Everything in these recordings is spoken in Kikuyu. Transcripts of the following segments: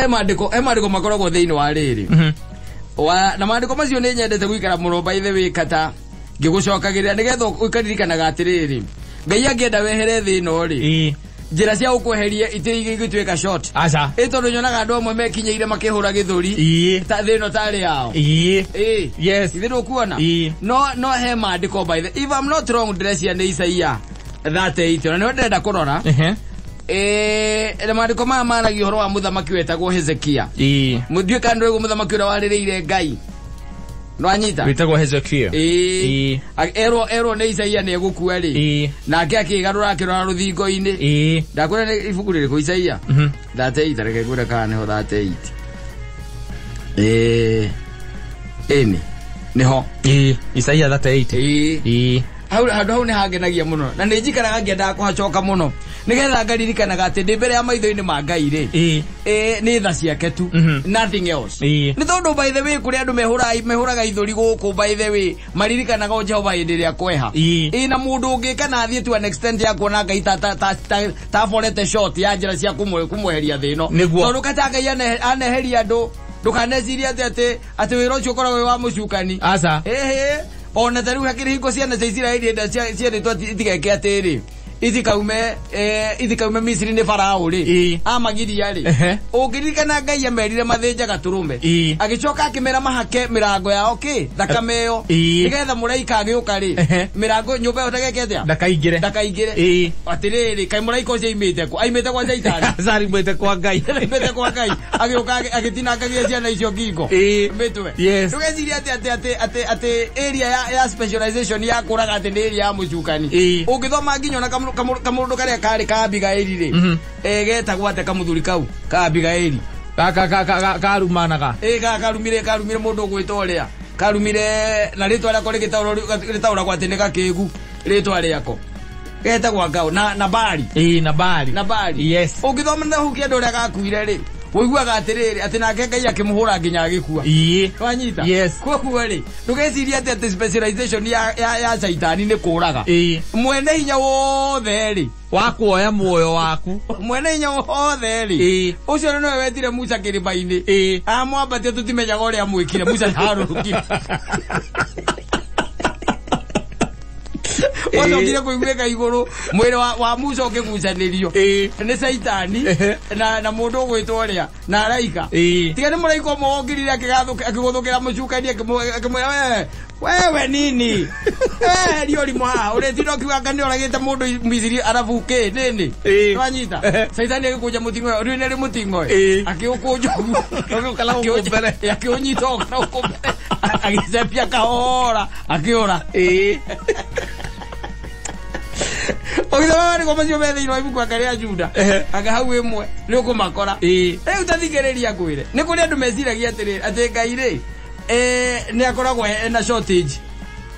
He maandĩko makoragwo thĩinĩ wa rĩrĩ wa na maandĩko macio nĩ nyendete gũikara mũno by the way kata ngĩgũcokagĩrĩra nĩgetha ũkaririkanaga atĩrĩrĩ Ngai angĩenda wehere thĩ ĩno rĩ njĩra cia gũkweheria itigĩtuĩka short. Aca. Ĩ tondũ nyonaga andũ amwe mekinyĩire makĩhũra gĩthũri ta thĩ ĩno tarĩ yao. Ĩĩ. Yes. Ithe ndũkuona? No he maandĩko by the if I'm not wrong ndĩreciria nĩ Isaia 38 na nĩho ndĩrenda kũrora. Na maandĩko maya maragia ũhoro wa mũthamaki wetagwo Hezekia. Mũthiĩ kana ndũĩ mũthamaki ũrĩa warĩrĩire Ngai. Nwanyita? Wĩtagwo Hezekia. Ĩĩ. Erwo nĩ Isaia nĩ egũkua rĩ. Nake akĩgarũra akĩrora rũthingo-inĩ. Ndakwĩra nĩ ibuku rĩrĩkũ Isaia? 38 reke ngwĩre kana nĩho 38. Ĩni. Nĩho. Isaia 38. Ĩĩ. Hau handũ hau nĩ hangenagia mũno na nĩ njikaraga ngĩendaga kũhacoka mũno nĩgetha ngaririkanaga atĩ ndĩ mbere ya maitho-inĩ ma Ngai rĩ nĩ tha ciake tu, nothing else. Nĩ tondũ by the way kũrĩ andũ mehũraga ithũri gũkũ by the way maririkanaga o Jehova hĩndĩ ĩrĩa kweha. Na mũndũ ũngĩ kana athiĩ to an extent ya kuona Ngai ta aborete short ya njĩra cia kũmweheria thĩ ĩno. Tondũ kata Ngai aneheria andũ ndũkanecirie atĩ atĩ wĩra ũcio ũkoragwo wĩ wa mũcukani. Aca. Ona ta rĩu hakĩrĩ hingo ciana cia Isiraeli hĩndĩ ĩrĩa ciarĩtwo itigeke atĩrĩ ithikaume Misiri nĩ Farao rĩ amagiria rĩ ũngĩririkana Ngai amerire mathĩnje gatũrũme agĩcoka akĩmera mahake mĩrango yao kĩ thakame ĩyo nĩgetha mũraika agĩũka rĩ mĩrango nyũmba ĩyo ndageke atĩa ndakaingĩre atĩrĩrĩ kaĩ mũraika ũcio aimĩte kũ aimĩte kwa Shaitani aimĩte kwa Ngai aimĩte kwa Ngai agĩũka agĩtinangagia ciana icio ngingo mĩtwe. Ndũgecirie atĩ area ya specialization ya kũraga atĩ nĩ area ya mũcukani. Ũngĩthoma nginya ona kamũndũ karĩa karĩ ka Abigaili rĩ getagwo atĩa kamũthuri kau ka Abigaili karumanaga karumire mũndũ ũgwĩtwo ũrĩa karumire na rĩtwa rĩako rĩtaũragwo atĩ nĩ gakĩgu rĩtwa rĩako getagwo ngao na Nabali. Nabali. Yes. Ũngĩthoma na huki andũ ũrĩa gakuire rĩ ũiguaga atĩrĩrĩ atĩ nake Ngai akĩmũhũra nginya agĩkua. Wanyita? Yes. Koguo rĩ ndũgecirie atĩ specialization ya Shaitani nĩ kũraga. Mwene hinya wothe rĩ wa kuoya muoyo waku mwene hinya wothe rĩ ũcio nĩwe wetire Musa kĩrĩma-inĩ amwambatia tũtimenyaga ũrĩa amwĩkire Musa ndarũrũkire. Wacokire kũiguĩka igũrũ mwĩrĩ wa Musa ũkĩgucanĩrio nĩ Shaitani na mũndũ ũgwĩtwo ũrĩa na araika. Tiga nĩ mũraika ũmwe wokĩrire akĩgũthũkĩra mũcukani akĩmwĩra wewe nini riũrimũ haha ũrĩtinda ũkiuga Ngai nĩoragĩte mũndũ Misiri arabu kĩ nini. Nwanyita? Shaitani agĩkũnja mũting'oe rĩu nĩ mũting'oe akĩũkũnja ũguo akĩũnyita ũguo na gũkũ mbere agĩcepia kahora akĩũra. Ũgĩthoma marĩko macio me thĩinĩ wa ibuku aka rĩa Juda anga hau ĩmwe nĩ ũkũmakora. Rĩu ta thikĩrĩria ngwĩre nĩ kũrĩ andũ meciragia atĩrĩrĩ atĩ Ngai rĩ nĩ akoragwo ena shortage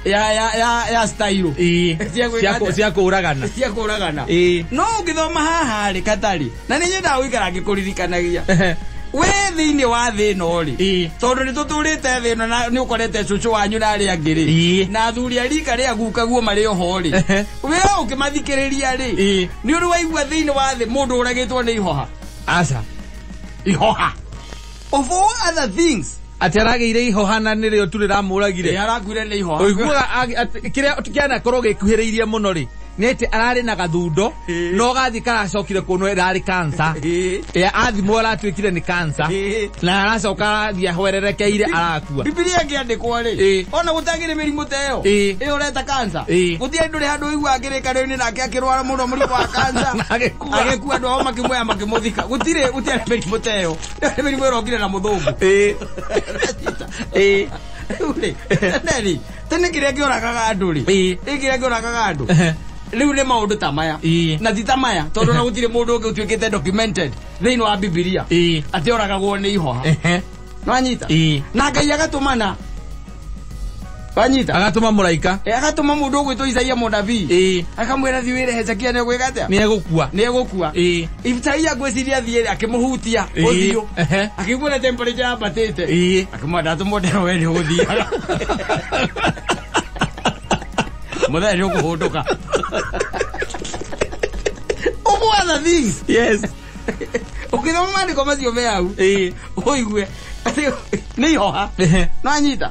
ya style cia kũragana cia kũragana. No ũngĩthoma haha rĩ katarĩ na nĩ nyendaga gũikara ngĩkũririkanagia we thĩinĩ wa thĩ ĩno rĩ tondũ nĩ tũtũrĩte thĩ ĩno na nĩ ũkorete cũcũ wanyu na arĩa angĩ rĩ na athuri a rika rĩa gukaguo marĩ oho rĩ we ũkĩmathikĩrĩria rĩ nĩ ũrĩ waigua thĩinĩ wa thĩ mũndũ ũragĩtwo nĩ ihoha. Aca. Ihoha of all other things atĩ aragĩire ihoha na nĩrĩo tu rĩramũragire. Arakuire nĩ ihoha. Ũiguaga kĩrĩa kĩanakorwo gĩkuhĩrĩirie mũno rĩ nĩ atĩ ararĩ na gathundo no gathiĩ karacokire kuonwo ĩrarĩ cancer. Athimwo aratuĩkire nĩ cancer na aracoka arathiĩ ahwererekeire arakua. Bibilia ĩngĩandĩkwo rĩ ona gũtagĩrĩ mĩrimũ ta ĩyo ĩyo ũreta cancer gũtirĩ ndũrĩ handũ ũiguaga kĩrĩkanĩro-inĩ nake akĩrwara mũno mũrimũ wa cancer agĩkua andũ ao makĩmuoya makĩmũthika. Gũtirĩ mĩrimũ ta ĩyo nĩ mĩrimũ ĩrokire na mũthũngũ. Rĩu rĩ tene kĩrĩa kĩũragaga andũ rĩ kĩrĩa kĩũragaga andũ rĩu nĩ maũndũ ta maya na ti ta maya tondũ na gũtirĩ mũndũ ũngĩ ũtuĩkĩte documented thĩinĩ wa Bibilia atĩ oragagwo nĩ ihoha. Nwanyita? Na Ngai agatũmana. Wanyita? Agatũma mũraika. Agatũma mũndũ ũgwĩtwo Isaia mũnabii akamwĩra thiĩ wĩre Hezekia nĩ egwĩka atĩa? Nĩ egũkua. Nĩ egũkua. Isaia ngwĩciria athiĩ akĩmũhutia ũthiũ akĩigua na temperature yambatĩte akĩmwĩra ndatũmwo ndero we nĩ ũgũthiaga mũthenya nĩ ũkũhũndũka. Of other things. Yes. Ũkĩthoma maandĩko macio me hau ũigue atĩ nĩ ihoha. No anyita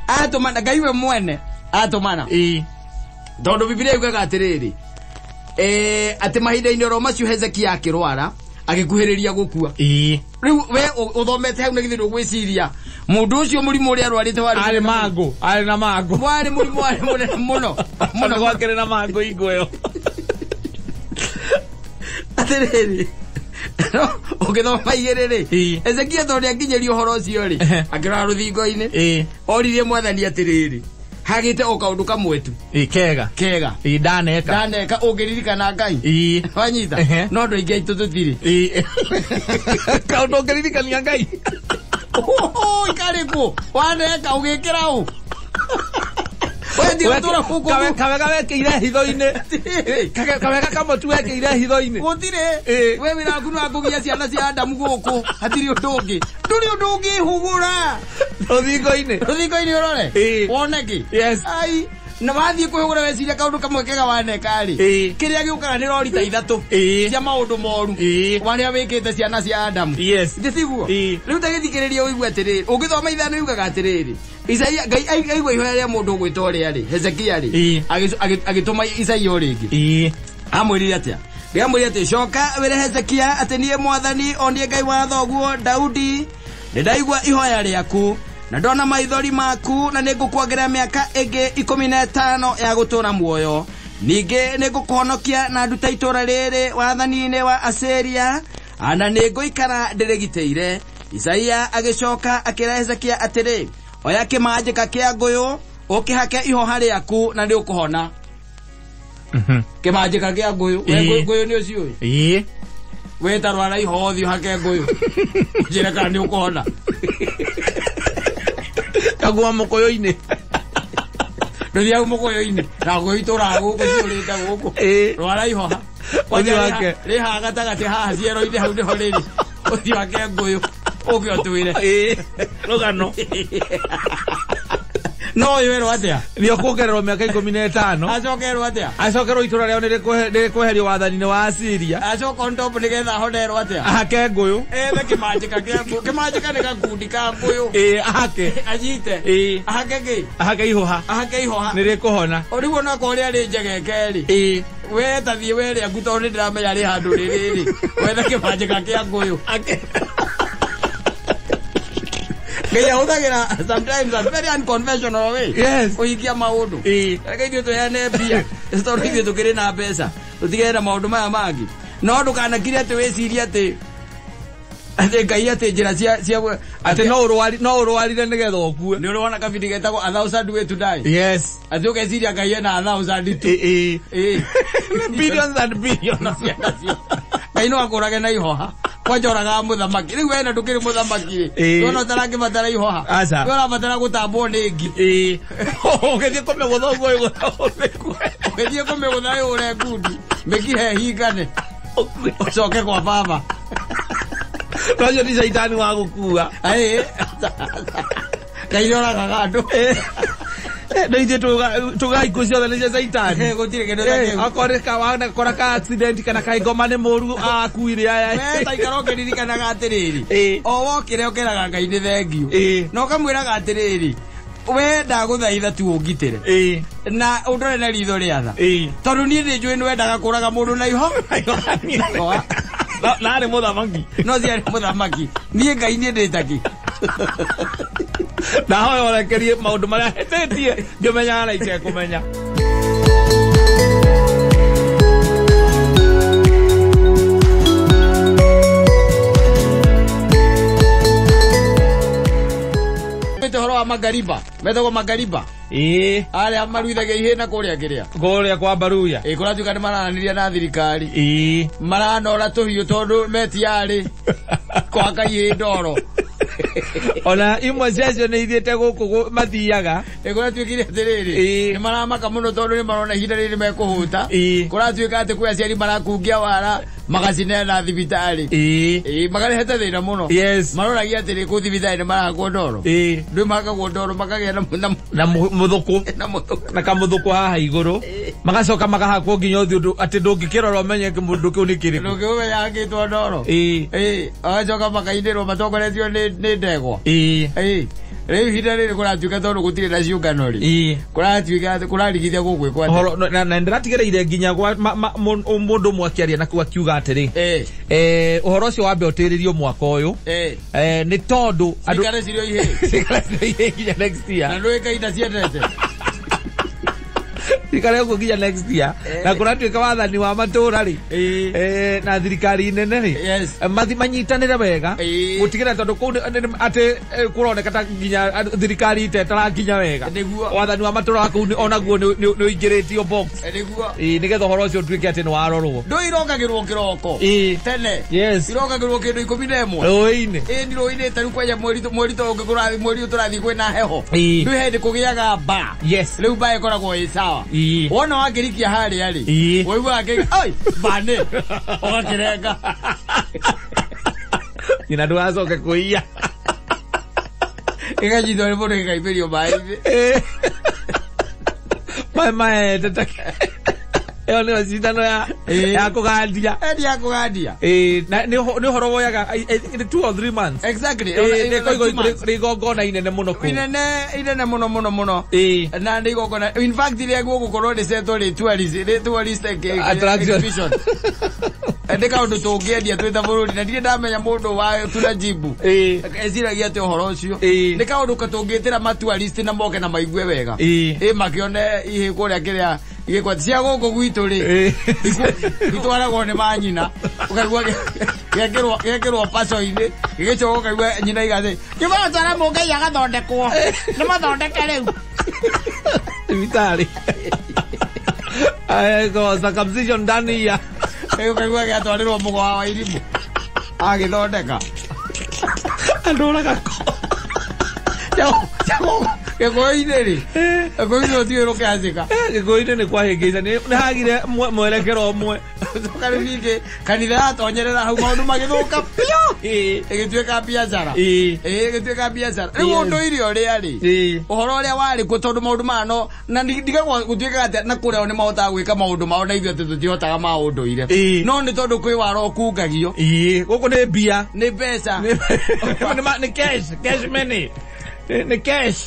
atũmana Ngai we mwene atũmana. Tondũ Bibilia yugaga atĩrĩrĩ, atĩ mahinda-inĩ oro macio Hezekia akĩrwara agĩkuhĩrĩria gũkua. Rĩu we ũthomete hau na githĩ ndũgwĩciria mũndũ ũcio mũrimũ ũrĩa arwarĩte warĩ arĩ mangũ, arĩ na mangũ, warĩ mũrimũ warĩ mũnene mũno mũno, gwakĩrĩ na mangũ ingo ĩyo. Atĩrĩrĩ, ũgĩthoma igĩrĩ rĩ, Hezekia tondũ nĩakinyĩrio ũhoro ũcio rĩ, akĩrora rũthingo-inĩ, oririe mwathani atĩrĩrĩ, hagĩte o kaũndũ kamwe tu kega kega ndaneka ũngĩririkana Ngai. Wanyita no andũ aingĩ aitũ tũtirĩ kaũndũ ũngĩririkania Ngai. Ikarĩkũ waneka ũgĩkĩra ũ kawega wekĩire hitho-inĩ, kawega kamwe tu wekĩire hitho-inĩ gũtirĩ. We wĩra waku nĩ wa kũgia ciana cia Adamu gũkũ, hatirĩ ũndũ ũngĩ, ndũrĩ ũndũ ũngĩhũgũra rũthingo-inĩ, rũthingo-inĩ ũrore wone kĩ. Ai, na wathiĩ kwĩhũgũra weciria kaũndũ kamwe kega waneka rĩ, kĩrĩa gĩũkaga nĩ rori ta ithatũ cia maũndũ moru marĩa wĩkĩte ciana cia Adamu. Githĩ tiguo? Rĩu ta gĩthikĩrĩria ũigue atĩrĩrĩ, ũngĩthoma ithano yugaga atĩrĩrĩ, Isaia Ngai aigua ihoya rĩa mũndũ ũgwĩtwo ũrĩa rĩ, Hezekia rĩ, agĩtũma Isaia o rĩngĩ. Amwĩrire atĩa? Amwĩrire atĩ coka wĩre Hezekia atĩ niĩ mwathani o niĩ Ngai wa thoguo Daudi nĩndaigua ihoya rĩaku na ndona maithori maku na nĩngũkuongerera mĩaka ĩngĩ 15 ya gũtũũra muoyo. Ningĩ nĩngũkũhonokia na ndute itũũra rĩrĩ wathani-inĩ wa Asiria na nĩngũikara ndĩrĩgitĩire. Isaia agĩcoka akĩra Hezekia atĩrĩ, oya kĩmanjĩka kĩa ngũyũ ũkĩhake ihoha rĩaku na nĩũkũhona. Kĩmanjĩka kĩa ngũyũ, we ngũyũ nĩ ũciũĩ? We ta rwara ihoha ũthiĩ ũhake ngũyũ njĩre kana nĩũkũhona. Kagua mũkũyũ-inĩ. Ndũthiaga mũkũyũ-inĩ na ngũyũ itũraga gũkũ ciũrĩte gũkũ. Rwara ihoha rĩ haha gatagatĩ haha ciero-inĩ hau nĩho rĩrĩ, ũthiĩ wake ngũyũ ũke ũtwĩre rũgano. No ũyũ erwo atĩa? Nĩ ũkuongererwo mĩaka 15. Acoke erwo atĩa? Acokerwo itũra rĩao nĩrĩkweherio wathani-inĩ wa Asiria. Acoka on top nĩgetha ahone erwo atĩa? Ahake ngũyũ. Ethe kĩmanjĩka kĩa ngũyũ. Kĩmanjĩka nĩ gakundi ka ngũyũ. Ahake. Anyite. Ahake kĩ? Ahake ihoha. Ahake ihoha. Nĩrĩkũhona. Rĩu onakorwo rĩarĩ njegeke rĩ, we ta thiĩ we rĩaku tondũ nĩndĩramenya rĩ handũ rĩrĩ rĩ, wethe kĩmanjĩka kĩa ngũyũ. Ngai ahũthagĩra sometimes a very unconventional way kũhingia maũndũ. Reke ithuĩ tũheane mbia tondũ ithuĩ tũkĩrĩ na mbeca, tũtigane na maũndũ maya mangĩ. No ndũkanakire atĩ wĩcirie atĩ Ngai atĩ njĩra cia atĩ no ũrwarire nĩgetha ũkue. Nĩ ũrĩ wona kabindi getagwo 1,000 way to die? Yes. Atĩ ũgeciria Ngai ena 1,000 tu. Billions and billions. Ngai no akũrage na ihoha. Kwanja ũragaga mũthamaki. Rĩu wena ndũkĩrĩ mũthamaki rĩ. Wona ũtarakĩbatara ihoha. We ũrabatara gũtambwo nĩ ngi. Ũgĩthiĩ kũmĩgũtha ũguo ĩgũtha ũmĩkue. Ũgĩthiĩ kũmĩgũtha ĩũre ngundi. Mĩkihe hingane. Ũcoke kwa baba. Nocio ni caitani wa gũkua. Ngai nĩoragaga andũ. No ithuĩ tuga ikuũ ciothe nĩ cia caitani. Gũtirĩ kĩndũ ta kĩu. Okorwo kora ka accident kana kaingoma nĩ mũru akuire aya. We ta ikara ũkĩririkanaga atĩrĩrĩ, o wokĩra ũkĩraga Ngai nĩ thengiũ. Na ũkamwĩraga atĩrĩrĩ, we ndagũthaitha tu ũngitĩre na ũndore na ritho rĩa tha, tondũ niĩ nĩ njũĩ nĩwendaga kũraga mũndũ na iho. Na arĩ mũthamaki. No ciarĩ mũthamaki. Niĩ Ngai niĩ ndĩ takĩ. Ndahoya ũrekerie maũndũ marĩa hĩtĩtie ngĩmenyaga na itekũmenya. Ũhoro wa Magariba, metagwo Magariba. Arĩa maruithagia ihĩna kũrĩa kĩrĩa kũrĩa kwa Baruya. Kũratuĩka nĩ maranĩria na thirikari. Maranora tũhiũ tondũ metiarĩ kwaka ihĩ ndoro. Ona imwe ciacio nĩ ithiĩte gũkũ mathiaga. Kũratuĩkire atĩrĩrĩ, nĩ maramaka mũno tondũ nĩ marona ihinda rĩrĩ mekũhũta. Kũratuĩka atĩ kwĩ aciari marakungia wara, Magacineana thibitarĩ. Makarehete thĩna mũno. Yes. Maroragia atĩrĩ kũu thibitarĩ nĩ marahakwo ndoro. Ndwĩ mahakagwo ndoro makagĩa na mũthũkũ. Na mũthũkũ. Na kamũthũkũ haha igũrũ. Magacoka makahakwo nginya ũthiũ atĩ ndũngĩkĩrora ũmenye kĩmũndũ kĩu nĩ kĩrĩkũ. Ndũngĩũmenya hakĩtwo ndoro. Magacoka makainĩrwo matongoretio nĩ ndegwa. Rĩu ihinda rĩrĩ kũratuĩka tondũ gũtirĩ na ciũngano rĩ. Kũratuĩka atĩ kũrarigithia gũgwĩkwo atĩa. Ũhoro na ndĩratigereire nginya gwa mũndũ ũmwe akĩaria na kũu akiuga atĩrĩ. Ũhoro ũcio wambe ũtĩrĩrio mwaka ũyũ. Nĩ tondũ andũ cikare cirio ihĩĩ. Cikare cirio ihĩĩ nginya next year. Na ndũĩkaina ciendete. Cikare ũguo nginya next year. Na kũratuĩka wathani wa matũũra rĩ. Na thirikari nene rĩ. Mathi manyitanĩre wega. Gũtigĩrĩra tondũ kũu atĩ kũroneka ta nginya thirikari itetarakinya wega. Wathani wa matũũra wa kũu onaguo nĩ ũingĩrĩtio box. Nĩgetha ũhoro ũcio ũtuĩke atĩ nĩ warorwo. Ndũĩ irokagĩrwo kĩroko. Tene. Yes. Irokagĩrwo kĩndũ 11. Rũĩ-inĩ. Ĩni rũĩ-inĩ ta rĩu kwanja mweri ta ũngĩ kũrathiĩ mweri ũyũ tũrathiĩ kwĩna heho. Ndũĩ hĩndĩ kũgĩaga mbaa. Yes. Rĩu mbaa ĩkoragwo ĩ sawa. Wona wakĩrikia harĩa rĩ. Waiguaga oi bane. Ũgakĩrenga. Nyina ndũgacoke kũiya. Ĩkanyitwo nĩ mũndũ ĩkaimĩrio maĩ-inĩ. Maĩ maete ta ĩyo nĩyo cindano ya kũgandia. Ĩni ya kũgandia. Na nĩ ũhoro woyaga 2 or 3 months. Exactly. Nĩ igongona inene mũno kũu. Inene mũno mũno mũno. Na nĩ igongona. In fact rĩrĩa gũgũkorwo rĩcetwo rĩ tourist exhibition. Nĩ kaũndũ tũngĩendia twĩ ta bũrũri na ndirĩ ndamenya mũndũ wa tunajibu. Eciragia atĩ ũhoro ũcio. Nĩ kaũndũ tũngĩtĩra ma tourist na moke na maigue wega. Makĩone ihĩ kũrĩa kĩrĩa igĩkwa cia gũkũ gwitũ rĩ. Itwaragwo nĩ manyina. Ũkaigua gĩekĩrwo paco-inĩ gĩgĩcoka ũkaigua nyina igathĩ. Kĩbara mũngai agathondekwo. Nĩ mathondeke rĩu. Thibitarĩ. Circumcision done here. Ũkaigua gĩatwarĩrwo mũgwa wa irimũ. Agĩthondeka. Andũ ũraga ko. Gĩkũyũ-inĩ rĩ. Gĩkũyũ-inĩ rũtiũĩ rũkĩanjĩka. Gĩkũyũ-inĩ nĩ kwahĩngĩca. Nĩ hagire mwerekero ũmwe. Ũcoka rĩu ningĩ kanitha yatonyerera hau maũndũ magĩthũka biũ. Ĩgĩtuĩka biacara. Ĩgĩtuĩka biacara. Rĩu ũndũire ũrĩa rĩ. Ũhoro ũrĩa warĩ kuo tondũ maũndũ maya no na ndigagwo gũtuĩkaga atĩ na kũrĩa o nĩ mahotaga gwĩka maũndũ mao na ithuĩ atĩ tũtihotaga ma ũndũire. No nĩ tondũ kwĩ wara ũkungagio. Gũkũ nĩ mbia. Nĩ mbeca. Nĩ cash. Cash money. Nĩ cash.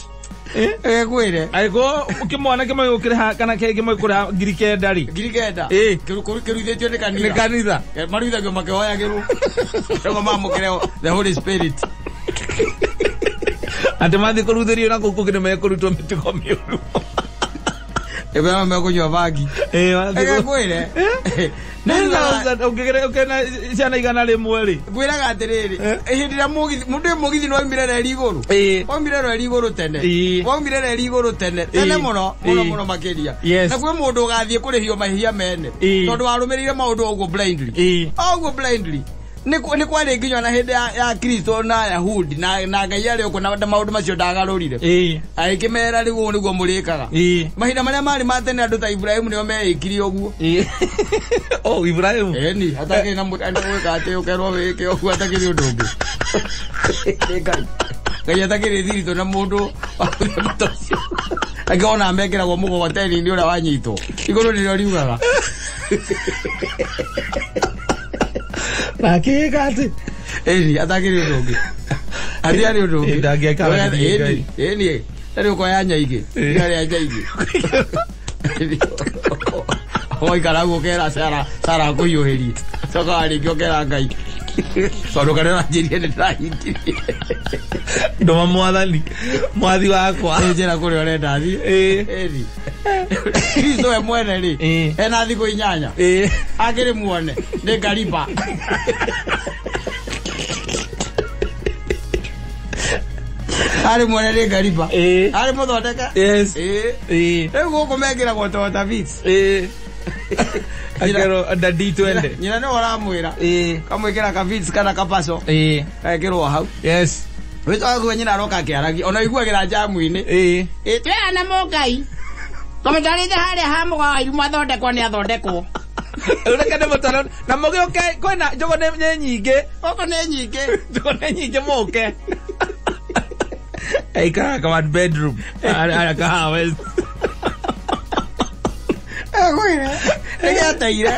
Kwĩre. Angĩkorwo kĩmwana kĩmwe gũkĩrĩha kana kĩmwe kũrĩha 9,000 rĩ. 9,000. Kĩruithĩtio nĩ kanitha. Nĩ kanitha. Maruithagio makĩhoyagĩrwo. Nĩguo mamũkĩre the Holy Spirit. Atĩ mathiĩ kũruithĩrio na kũu kũngĩ nĩ mekũrutwo mĩtugo mĩũru. Ĩbera mekũnyua bangi. Kwĩre. Ũngĩgera ciana 100 rĩ. Ngwĩraga atĩrĩrĩ, hĩndĩ ĩrĩa mũgithi mũndũ mũgithi nĩ waumire reri igũrũ. Waumire reri igũrũ tene. Waumire reri igũrũ tene. Tene mũno, mũno mũno makĩria. Na kwĩ mũndũ ũgathiĩ kũrĩhio mahia mene. Tondũ warũmĩrĩire maũndũ ũguo blindly. Ũguo blindly. Nĩ kwarĩ nginya na hĩndĩ ya Kristo na Yahudi na Ngai arĩ ũguo na maũndũ macio ndagarũrire. Agĩkĩmera rĩu ũũ nĩguo mũrĩkaga. Mahinda marĩa marĩ ma tene andũ ta Ibrahimu nĩo meĩkire ũguo. Oh, Ibrahimu. Ĩni, hatakĩrĩ na mũndũ gwĩka atĩ ũkerwo wĩke ũguo hatakĩrĩ ũndũ ũngĩ. Ngai. Ngai atakĩrĩ thiritũ na mũndũ wa mũthemba ta ũcio. Angĩ ona mekĩragwo mũgogoteni-inĩ ũrĩa wanyitwo. Igũrũ nĩrĩo riugaga. Na akĩĩka atĩ. Ĩni, atakĩrĩ ũndũ ũngĩ. Hatiarĩ ũndũ ũngĩ. Ndangĩeka Ĩni, ĩni. Rĩu ũkoya nyaigĩ. Iria rĩa nyaigĩ. Waikara ũguo ũkera Sara akũhiũhĩrie. Coka warĩkia ũkera Ngai. Tondũ karĩa ũranjĩrire nĩ ndĩrahingirie. Ndũma mwathani. Mwathi wakwa. Njĩra kũrĩa ũrenda thiĩ. Ĩni. Kristo we mwene rĩ. Ena thikũ 8. Akĩrĩ muone. Nĩ ngariba. Arĩ mwene nĩ ngariba. Arĩ mũthondeka. Yes. Rĩu gũkũ mekĩragwo Toyota Vitz. Akero dadi twende. Nyina nĩwe ũramwĩra. Kamwĩkĩra ka Vitz kana ka Paso. Gagekĩrwo hau. Yes. Wĩcoka kuo nyina aroka akĩaragia. Ona ũiguagĩra njamu-inĩ. Twĩra na mũngai. Tũmũtwarĩte harĩa ha mũgwa wa irumũ athondekwo nĩ athondekwo. Reke ndĩmũtware na mũgĩũke kwĩna njũgũ nĩ nyingĩ. Gũkũ nĩ nyingĩ. Njũgũ nĩ nyingĩ mũke. Aikaraga ka one bedroom. Arĩa Kahawa West. Egwĩre. Nĩgĩateire.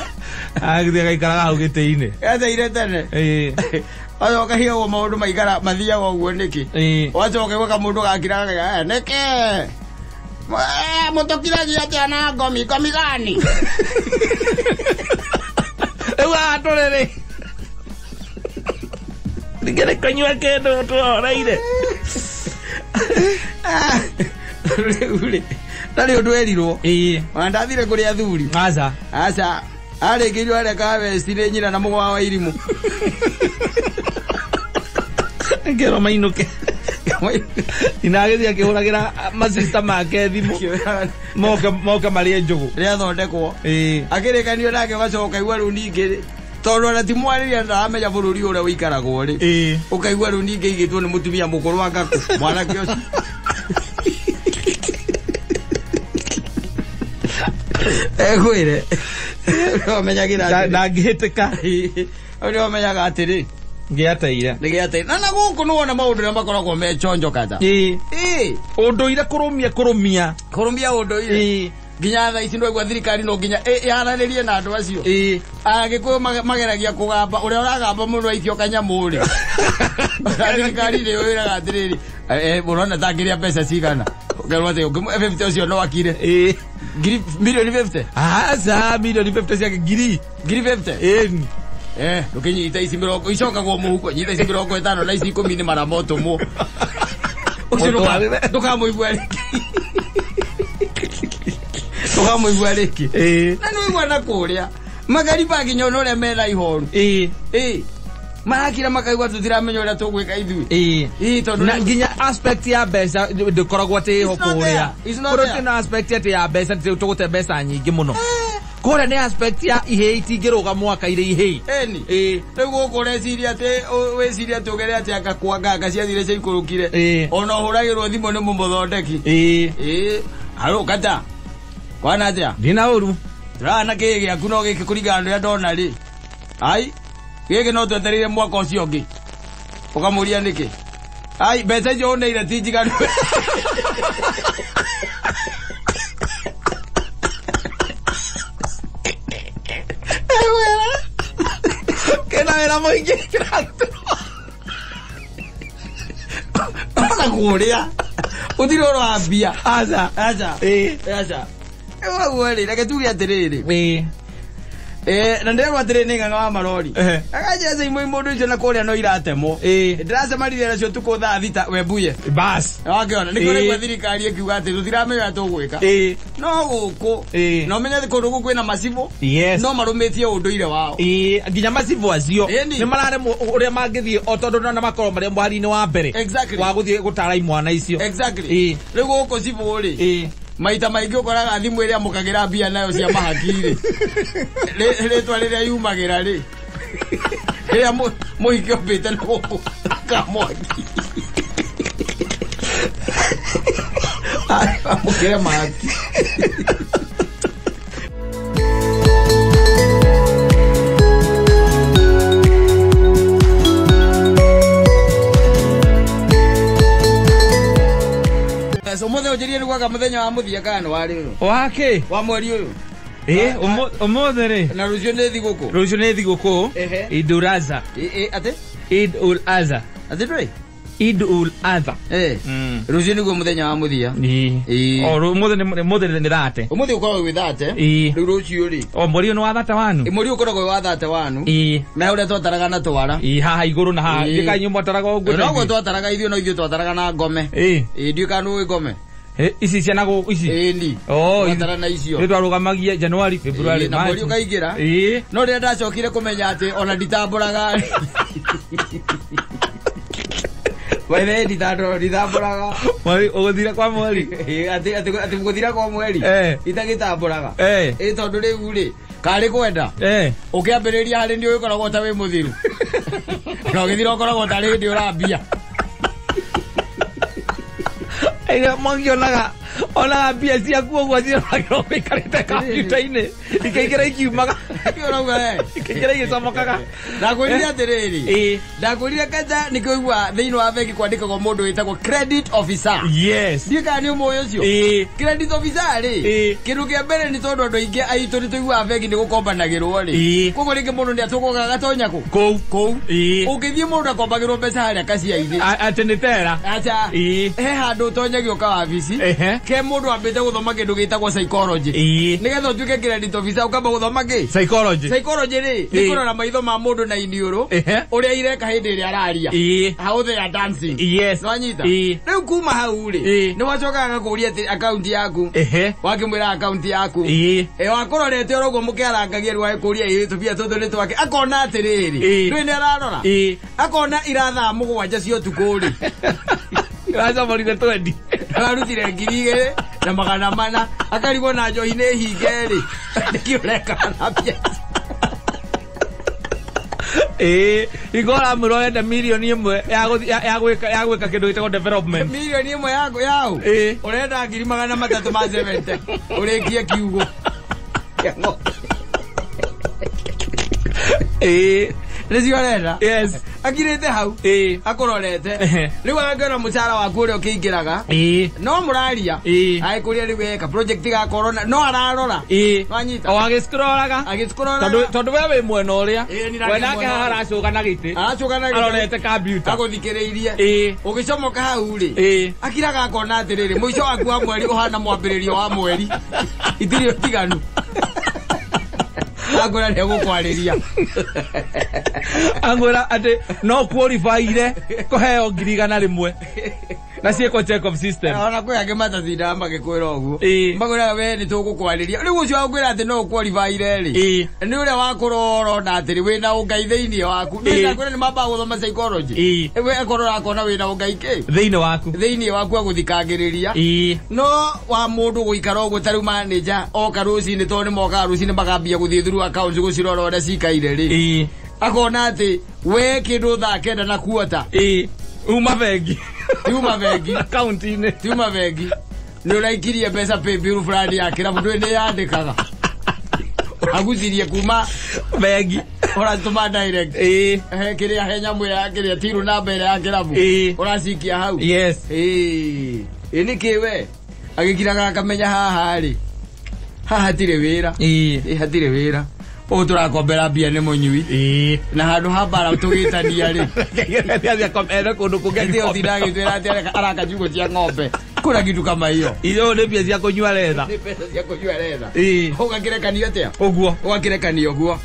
Agĩthiĩ agaikaraga hau gĩtĩ-inĩ. Gĩateire tene. Ĩĩ. Wacoka hiyo maũndũ maikara mathiaga ũguo nĩkĩ? Ĩĩ. Wacoka gwĩka mũndũ gakiraga nĩkĩ? Mũtũkiragia atĩa na ngomi? Ngomi gani? Rĩu haha tũrĩ rĩ. Ningĩ nĩ kũnyua kĩndũ tũhoreire. Rĩu rĩ, ndarĩ ũndũ erirwo. Ĩĩ. Ona ndathire kũrĩ athuri. Aca. Aca. Arĩkĩirio harĩa Kahawa West nĩ nyina na mũgwa wa irimũ. Ngero mainũke. Nyina agĩthiĩ akĩhũragĩra masista make thimũ. Moke marĩe njũgũ. Rĩathondekwo. Ĩĩ. Akĩrĩkanio nake ũgacoka ũkaigua rĩu ningĩ rĩ, tondũ ona ti mwarĩria ndaramenya bũrũri ũrĩa ũikaragwo rĩ. Ĩĩ. Ũkaigua rĩu ningĩ igĩtwo nĩ mũtumia mũkũrũ wa ngakũ mwanake ũcio. Egwĩre. Ũmenyagĩra atĩrĩ. Ndangĩhĩtĩka. Ũrĩa ũmenyaga atĩrĩ. Ngĩateire. Nĩgĩateire. Na gũkũ nĩwona maũndũ ũrĩa makoragwo me chonjo kata. Ĩĩ. Ĩĩ. Ũndũire kũrũmia kũrũmia. Kũrũmia ũndũire. Ĩĩ. Nginya thaa ici ndwaigua thirikari no nginya yaranĩrie na andũ acio. Ĩĩ. Agĩkũyũ mageragia kũgamba ũrĩa ũragamba mũno aikio kanyamũ rĩ. Thirikari nĩ ĩraga atĩrĩrĩ, ũrona ta ngĩrĩa mbeca cigana. Ũkerwo atĩ ũngĩmũhe 50 ũcio no akire. Ĩĩ. Ngiri milioni 50. Aca milioni 50 ciake ngiri. Ngiri 50. Ĩni. Ndũkĩnyita ici mĩrongo icokagwo mũhuko, nyita ici 50 na ici 10 nĩ mara motũmwo. Ũcio ndũkamũigua rĩngĩ. Ndũkamũigua rĩngĩ. Ĩĩ. Na nĩwaigua na kũrĩa makariba nginya ona ũrĩa mena ihoru. Ĩĩ. Ĩĩ. Marakira makaigua tũtiramenya ũrĩa tũgwĩka ithuĩ. Ĩĩ. Ĩĩ tondũ Na nginya aspect ya mbeca ndĩkoragwo atĩ ĩho It's not kũrĩa. there. It's not Kũrĩa there. na aspect atĩ ya mbeca tũgũte mbeca nyingĩ mũno. Kũrĩa nĩ aspect ya ihĩĩ itingĩrũga mwaka irĩ ihĩĩ. Ĩni. Ĩĩ. Rĩu gũkũ ũreciria atĩ wĩciria atĩ ũgere atĩ anga kwa nganga ciathire ciaikũrũkire. Ĩĩ. Ona ũhũragĩrwo thimũ nĩ mũmũthondeki. Ĩĩ. Ĩĩ. Haro kata. Kwana atĩa? Ndina ũru. Tũrana kĩĩ gĩaku no gĩkĩ kũringana na ũrĩa ndona rĩ. Ai. Gĩkĩ no twetereire mwaka ũcio ũngĩ. Ũkamũria nĩkĩ? Ai, mbeca icio ũneire ti njiganu. Kena wĩra mũingĩ kĩrarutĩrwo. Ona kũrĩa. Gũtirĩ ũhoro wa mbia. Aca. Aca. Ĩĩ. Aca. Ũguo rĩ, reke tuge atĩrĩrĩ. Ĩĩ. Na ndĩrerwo atĩrĩ nĩ ng'ang'a wa marori. Ehe. Akanjĩra imwe mũndũ ũcio na kũrĩa no iratemwo. Ĩĩ. Ndĩracemanirie nacio tukũ thaa 6 Webuye. Bas. Wakĩona nĩkĩo Ĩĩ. ũraigua thirikari ĩkiuga atĩ tũtiramenya ũrĩa tũgwĩka. Ĩĩ. No gũkũ. Ĩĩ. Na ũmenye atĩ kũndũ gũkũ kwĩna macibũ. Yes. No marũmĩtie ũndũire wao. Ĩĩ, nginya macibũ acio Ĩni. nĩ mararemwo ũrĩa mangĩthiĩ o tondũ nona makorwo marĩ mũhari-inĩ wa mbere Exactly. wa gũthiĩ gũtara imwana icio. Exactly. Ĩĩ. Rĩu gũkũ cibũ rĩ. Ĩĩ. Maita maingĩ ũkoraga thimũ ĩrĩa amũkagĩra mbia nayo cia mahaki rĩ. Rĩtwa rĩrĩa yumagĩra rĩ. Rĩrĩa mũhiki ombĩte na gũkũ ka mwaki. Amũkĩre mahaki. Ũmũthĩ ũnjĩrie nĩ gwaka mũthenya wa mũthia kana nĩ wa rĩrĩ? Wa kĩ? Wa mweri ũyũ. Ĩĩ, ũmũthĩ rĩ. Na rũciũ nĩ thigũkũ. Rũciũ nĩ thigũkũ. Ehe. Eid ul Adha. Ĩ atĩ? Eid ul Adha. Atĩ ndũĩ? Eid ul Adha. Rũciũ nĩguo mũthenya wa mũthia. Ĩĩ. Ĩĩ. O ũmũthĩ nĩ ũmũthĩ nĩ thate. Ũmũthĩ ũkoragwo wĩ thate. Ĩĩ. Rĩu rũciũ rĩ. O mweri ũyũ nĩ wa thate wanu. Mweri ũyũ ũkoragwo wĩ wa thate wanu. Ĩĩ. Na ũrĩa twataraga na twara. Ĩĩ, haha igũrũ na haha. Ĩĩ. Ndiũĩ kana inyuĩ mwataraga ũguo. Noguo twataraga ithuĩ no ithuĩ twataraga na ngome. Ĩĩ. Ĩĩ, ndiũĩ kana nĩũĩ ngome. Ici ciana gũkũ ici. Ĩĩ ni. Oh, Twatara na icio. Nĩ twarũgamagia January, February, Ĩĩ, na mweri March. ũkaingĩra. Ĩĩ. No rĩrĩa ndacokire kũmenya atĩ ona nditambũraga. By the way, nditambũraga. Mweri ũgũthira kwa mweri. Ĩĩ, atĩ gũthira kwa mweri. Itagĩtambũraga. Ĩĩ, tondũ rĩu rĩ, karĩ kwenda. Ũkĩambĩrĩria harĩ nĩ ũkoragwo ta wĩ mũthiru. Na ũgĩthira ũkoragwo tarĩ hĩndĩ ũrambia. Ĩrĩa mwangi onaga mbia ciaku ũguo ciroragĩrwo ũikarĩte kompiuta-inĩ ikaingĩra ikiumaga. Kĩũrauga Kĩngĩra igĩcomokaga. Ndakwĩrire atĩrĩrĩ. Ĩĩ. Ndakwĩrire kanja nĩkĩo thĩinĩ wa bengi kwandĩkagwo mũndũ wĩtagwo credit officer. Yes. Ndiũĩ kana nĩ ũmũĩ ũcio. Ĩĩ. Credit officer rĩ, Ĩĩ. kĩndũ kĩa mbere nĩ tondũ andũ aingĩ aitũ nĩ tũiguaga bengi nĩ gũkombanagĩrwo rĩ. Ĩĩ. Koguo rĩngĩ mũndũ nĩ atũgũga agatonya kũ? Kũu. Kũu. Ĩĩ. Ũngĩthiĩ mũndũ akombagĩrwo mbeca harĩa kacia-inĩ. Atĩ nĩ tera. Acha. Ĩĩ. He handũ ũtonyagio kawabici. Ehe. Ke mũndũ ambĩte gũthoma kĩndũ gĩtagwo psychology. Ĩĩ. Nĩgetha ũtuĩke credit officer ũkamba gũthoma kĩ? Psychology. Psychology rĩ, nĩ Ĩĩ. kũrora maitho ma mũndũ na iniũrũ Ehe. ũrĩa ireka hĩndĩ ĩrĩa araria. Ĩĩ. How they are dancing. Yes. Nĩwanyita? Ĩĩ. Rĩu kuma hau rĩ, Ĩĩ. nĩ wacokaga agakũria atĩ akaunti yaku. Ehe. Wakĩmwĩra akaunti yaku. Ĩĩ. Ĩ wakũrorete oro ũguo mũkĩarangagia rĩu agĩkũria ĩ tũbia tũtũ nĩ twake akona atĩrĩrĩ. Ĩĩ. Ndũĩ nĩ ararora? Ĩĩ. Akona ira thaa 7 cia ũtukũ rĩ. Ĩracomorire 20. Ararutire 2400 akarigwo na njohi nĩ hinge rĩ. Nĩkĩ ũreka na mbia? Ĩĩ. Hingo ũramwĩra ũrenda mirioni 1 ya gwĩka kĩndũ gĩtagwo development. Mirioni 1 yaku yau. Ĩĩ. Ũrenda 370 ũrĩkie kiugo. Ĩĩ. Nĩcio ũrenda? Yes. Akirĩte hau. Ĩĩ. Akũrorete. Ehe. Rĩu agakĩona mũcara waku ũrĩa ũkĩingĩraga. Ĩĩ. No mũraria. Ĩĩ. Agĩkũria rĩu eka project ga corona no ararora. Ĩĩ. Nwanyita? O agĩscrollaga. Agĩscrollaga. Tondũ we wĩ mwena ũrĩa. Ĩĩ, niĩ nake We nake mwena haha ũrĩa. aracũga na gĩtĩ. Aracũga na gĩtĩ. Arorete computer. Agũthikĩrĩirie. Ĩĩ. Ũgĩcomoka hau rĩ. Ĩĩ. Akiraga akona atĩrĩrĩ mũico waku wa mweri ũhana mwambĩrĩrio wa mweri. Itirĩ ũtiganu. Angwĩra nĩ egũkwarĩria. Angwĩra atĩ no qualify-ire kũheo 100,000. Na ciĩkwo check of system. Ona kwĩ angĩ matatindaga magĩkwĩra ũguo. Ĩĩ. Makwĩraga we nĩ tũgũkwarĩria. Rĩu ũcio wakwĩra atĩ no ũqualify-ire rĩ. Ĩĩ. Nĩ ũrĩa wakũrora ona atĩrĩ wĩna ũngai thĩinĩ waku. Ĩĩ. Nĩ kwĩra nĩ mambaga gũthoma psychology. Ĩĩ. We akorora akona wĩna ũngai kĩ? Thĩinĩ waku. Thĩinĩ waku agũthikangĩrĩria. Ĩĩ. No wa mũndũ gũikara ũguo ta rĩu manager oka rũcinĩ tondũ nĩ mokaga rũcinĩ makambia gũthiĩ through accounts gũcirora ũrĩa cikaire rĩ. Ĩĩ. Akona atĩ we kĩndũ thaa 9 na kuota. Ĩĩ. Uma bengi. Tiuma bengi. Akaunti-inĩ. Tiuma bengi. Nĩ ũraikirie mbeca paybill fulani ya kĩrabu ndũĩ nĩ yandĩkaga. Agucirie kuma bengi. Ũratũma direct. Ĩĩ. He kĩrĩa he nyamũ ya kĩrĩa tiru namba ĩrĩa ya kĩrabu. Ĩĩ. Ũracikia hau. Yes. Ĩĩ. Ĩ nĩkĩ we? Agĩkiraga akamenya haha rĩ. Haha hatirĩ wĩra. Ĩĩ. Ĩ hatirĩ wĩra. Ũũ tũrakombera mbia nĩ mũnyui. Ĩĩ. Na handũ ha mbara tũgĩtania rĩ. Ene kũndũ kũngĩ. Ĩtĩ ũtinda agĩtwĩra atĩ araka ciugũ cia ng'ombe. Kuna kitu kama hiyo. Icio nĩ mbia cia kũnyua retha. Nĩ mbeca cia kũnyua retha. Ĩĩ. Ũgakĩrekania atĩa? Ũguo. Ũgakĩrekania ũguo.